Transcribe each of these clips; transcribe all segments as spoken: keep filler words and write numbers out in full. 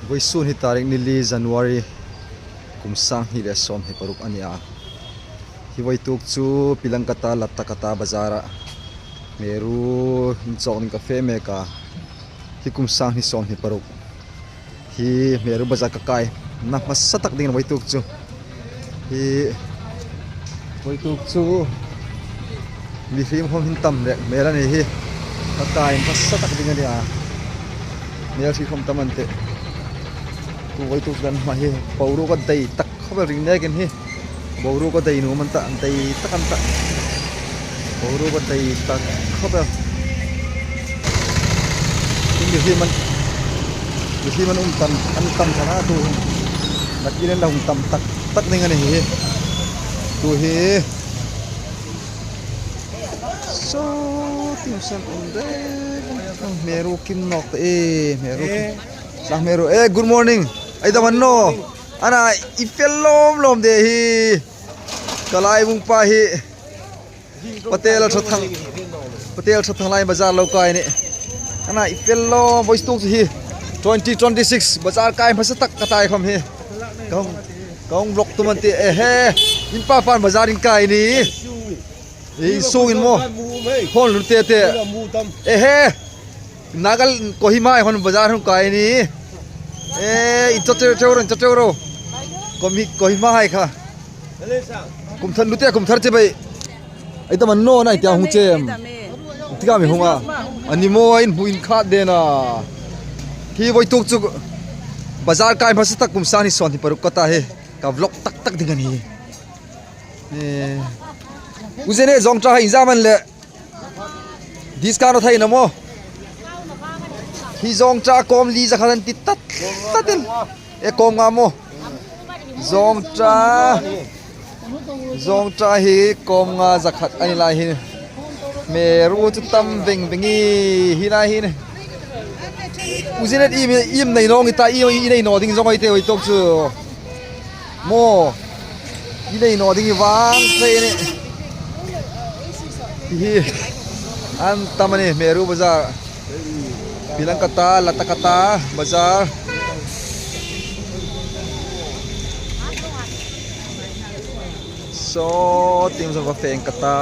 Vawisun hi tarik ni li January kum sang hni le sawmhni paruk a ni a. Hi vawituk chu Pilangkata Latakata bazar-a hmeruo inchawk ding ka fe mek a. Hi kum sang hni sawmhni paruk hi hmeruo bazar ka kaina hmasa tak ding a ni vawituk chu. Hi vawituk chu mihriem khom hin tam rek hmel a ni hi. Ka kai hmasa tak ding a ni a. Hmel hri khom tam an tih. Tu vawituk kan hma hi boruok a dai tak khawp el ring nekin hi. Boruok a dai nuom an tah, dai tak an tah. Boruok a dai tak khawp el. Mihriem an, mihriem an um tam, an tam ṭha a tu. Nakin an la hung tam tak tak ding a ni hi. Tu hi. So, tieng san um de. Hmeruo kim nawk ta e, hmeruo kim. Sa hmeruo. Eh, good morning. Ei dam a ni naw. Ana, i fel lawm lawm de hi. Ka laibung pa hi. Patel a ṭha thang. Patel ṭha thang lai bazar lo kai ni. Ana, i fel lawm, vawituk hi. Twenty twenty-six bazar kai hmasa tak ka ta khom hi. Ka hung, ka hung vlog tum an tih, ehe. In pa pan bazar in kai ni. Ei, sungin maw. Hon lu te te. Ehe. Naga Kohima hon bazar hung kai ni. Eh, in chawk cheu cheu ro, in chawk cheu ro. Komi, Kohima hai kha. Kum thar lu te, kum thar che bai. Ei dam a ni naw, ana i tia hung chem. Tika mi hung a. A ni maw, in hmu in khat de na. Hi vawituk chu bazar kai hmasa tak kum sang hni sawmhni paruk ka ta hi. Ka vlog tak tak ding a ni. Eh. U Zene, zawngṭa hai inzam an le. Discount a thei na maw. Hi zawngṭa kawm li zakhat an ti tat tat in. E kawm nga maw. Zawngṭa. Zawngṭa hi kawm nga zakhat a ni lai hi. Hmeruo chu tam veng veng hi lai hi. U Zene, i, i nei naw ngi ta, i, i nei naw ding zawng ei te vawituk chu. Maw. I nei naw ding i vang thei ni. Hi. An tam a ni, hmeruo bazar. Pilangkata, Latakata bazar. So, tieng san va fe ka ta.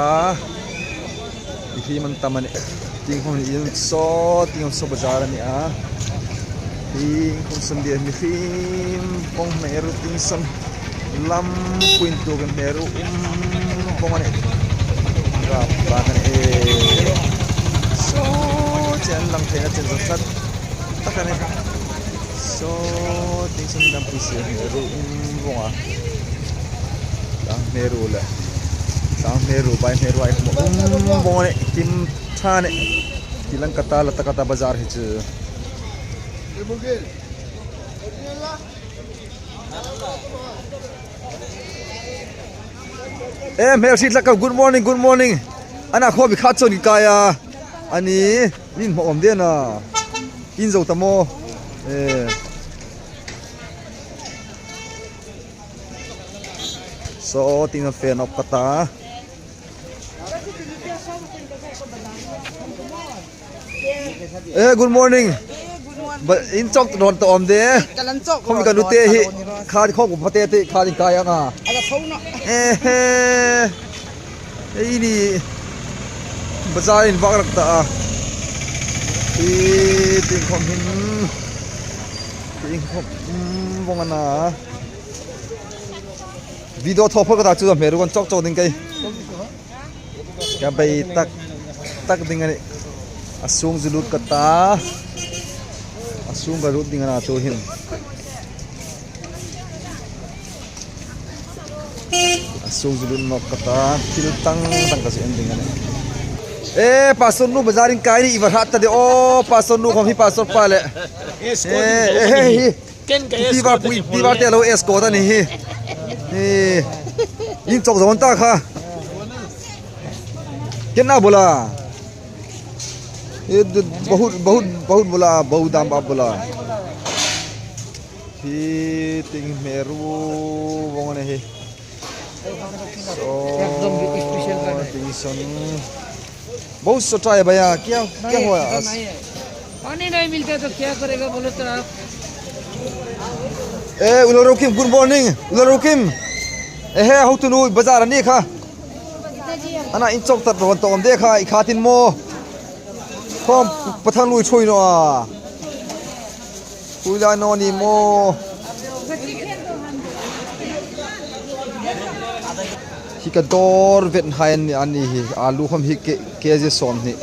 Mihriem an tam a ni. Tieng khom hi in saw, tieng saw bazar a ni a. Tieng khom san dia mihriem vong hmeruo tieng san. Lam puin tu kan hmeruo um vong a ni. Rap ba kan e. So, chen lang thei na chen zat zat. Tak a ni. So, tieng san dam pui se hmeruo um vong a. Tlang hmeruo le. Tlang hmeruo, bai hmeruo ai um vong a ni. Kim ṭha ni. Pilangkata, Latakata bazar hi chu. Eh, hmel hri tlak kha, good morning, good morning. Ana, khaw mi khat chun kai a. Ani, in hmu awm de na. In zo ta maw. Eh. So, tieng fe nawk ka ta. Eh, good morning. Ba, in chawk nawn ta awm de. Ka lan chawk. Khom ka nu te hi. Kha khom ka pa te te kha ding kai anga. Ala tho na. Eh, eh. Ei ni. Bazar in vak rak ta a. Hi tieng khom hin. Tieng khom, mm, vong a na. Video thaw phawt ka ta chu hmeruo kan chawk chawk ding kai. Ka bei tak tak ding a nih. A sung zu lut ka ta. A sung ka lut ding a na tu hin. A sung zu lut nawk ka ta. Thil dang dang ka zu en ding a nih. Eh, Pastor nu bazar in kai ni, i va hrat ta de. Oh, Pastor nu khom hi Pastor pa le. Eh, eh, hi. Ken ka escort a ni, pui, pi ba te lo escort a ni hi. Hi. In chawk zo ta kha. Ken na bula. Ye bahut, bahut, bahut bula, bahut dam ba bula. Hi tieng hmeruo vong a ni hi. So, एकदम स्पेशल का है। Tieng san. बहुत छोटा है भैया, क्या, क्या हुआ आज? पानी नहीं मिलता तो क्या करेगा बोलो तो आप? Eh, U Lalrokim, good morning. U Lalrokim. Eh, he, hotu nu, bazar a ni kha. Ana, inchawk tat rawh, tawm de kha, i khatin maw. Khawm, Pathanlui ṭhuoi naw a. Ṭhuoi lai naw ni maw. Hi ka dawr vet hai an ni, an ni hi. Alu khawm hi ke-, KG sawmhni.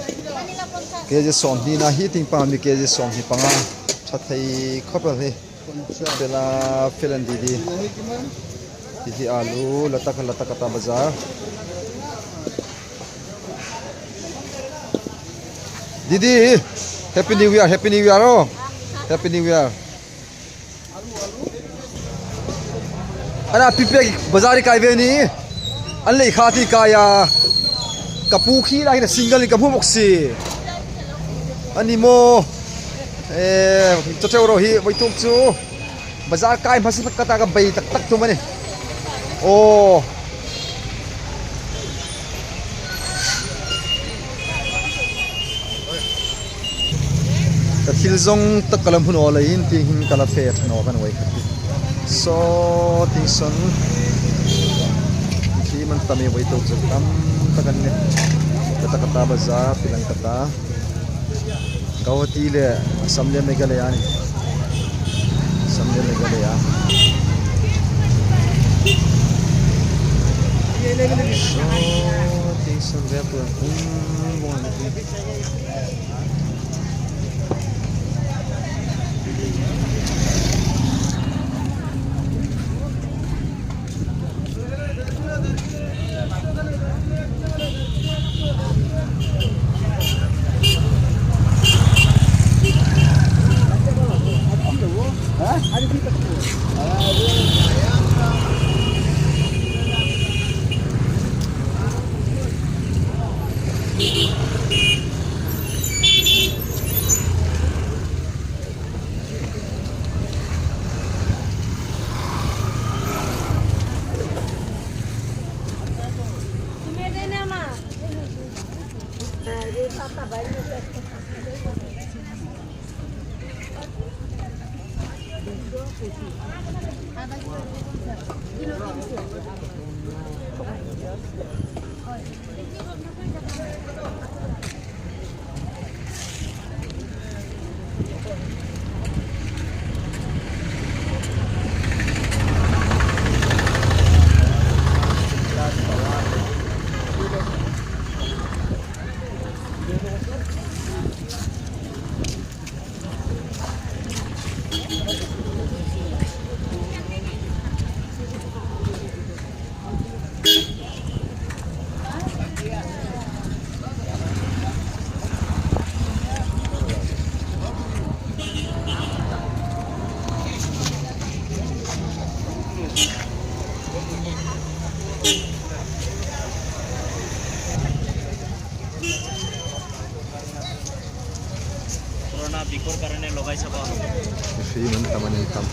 KG sawmhni na hi ting pang mi KG sawmhni panga. Ṭha thei khawp el hi. Fel a, fel an Didi. Hi hi alu, la tak, la tak a ta bazar. Didi, Happy New Year, Happy New Year, oh. Happy New Year. Ana, Pipek bazar kai ve ni. An lei kha ti kai a. Ka pu khi la hi na single ni ka hmu bok si. Ani maw. Eh, chu cheu ro hi, voi tuk chu. Bazar kai hmasa tak ka ta ka bei tak tak tum a ni. Oh. Ka thil zawng tak ka la hmu naw leiin tieng hin ka la fe ṭha naw ka nuoi kha. Saw tieng sawn. Hi man tam e, voi tuk chu tam tak an ni. Ka ta ka ta bazar, pilang ka ta. Guwahati le Assam le Meghalaya ni. Assam le Meghalaya. So, tieng sawn ve pui. Corona bikor karone logai sabo. Free man tam ani tam.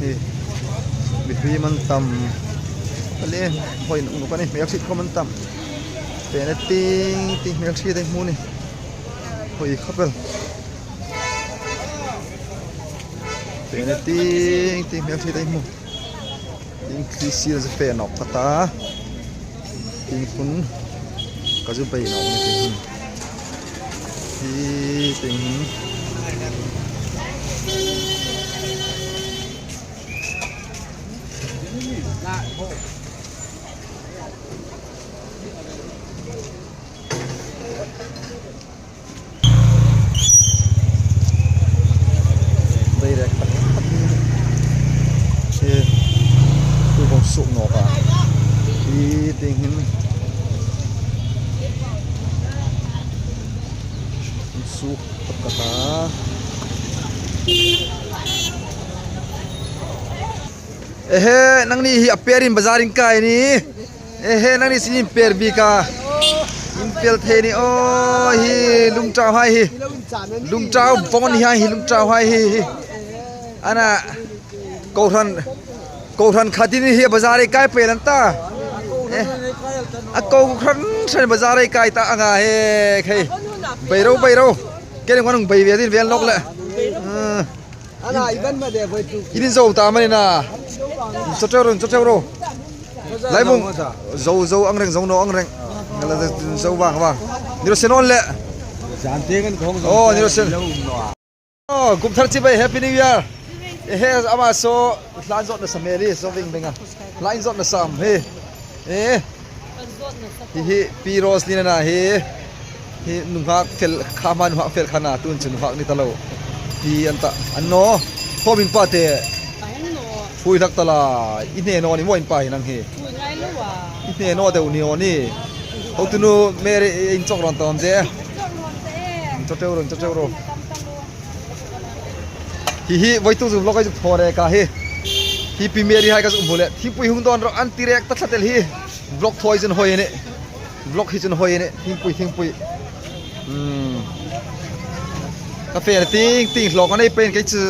Hi, mihring an tam. Ale, hoi nuk nuk a ni, hmel hriet khawm an tam. Pe na ting, ting hmel hriet ei hmu ni. Hoi khawp el. Pe na ting, ting hmel hriet ei hmu. Ting khi sil ze fe nawk ka ta. Ting hun ka zu bei nawk ni ting hun. Hi ting hun. Direct tak tak. Hi, tu kong suk nawk a. Hi ting hin. Suk tak tak a. Ehe, nangni hi a perin bazar-in kai ni. Ehe, nangni sin in per bik a. In pel thei ni. Oh, hi lungtau hai hi. Lungtau vong ni hai hi, lungtau hai hi, hi. Ana, kohran. Kohran khat in hi bazar ei kai pei an ta. Eh. A kohran hran bazar ei kai ta anga he khai. Bei ro, bei ro. Kei ring kan hung bei ve ding vel nawk le. Ah. Ala iban ma de voi tu. Inin zo ta mani na. Choteu ro, choteu ro. Laibung. Zo, zo ang reng, zo naw ang reng. Ngala zo vang vang. Ni ro se naw le. Jan te kan khong zo. Oh, ni ro se. Oh, kum thar chibai, Happy New Year. Ehe, ama saw hla inzawt nasa meli, saw ving ving a. Hla inzawt nasa am hi. Eh. Hi hi, Pi Roslin a na hi. Hi nunghak fel, kha hma nunghak fel kha na, tun chu nunghak ni ta lo. Hi an ta, an naw. Khawm in pa te. Phui hlak ta la. I hne naw ni maw in pa hi nang hi. I hne naw deu ni aw ni. Hotunu Mary in chawk rawn ta am de. Choteu ro, choteu ro. Hi hi, voi tu zu vlog ai zu thaw re ka hi. Hi Pi Mary hai ka zu hmu le. Thingpui hung dawn rawh an ti rek ta tlat el hi. Vlog thaw hi chun hoi ni. Vlog hi chun hoi ni. Thingpui, thingpui. Hmm. Ka fe ting ting hlawk a nei pei kei chu.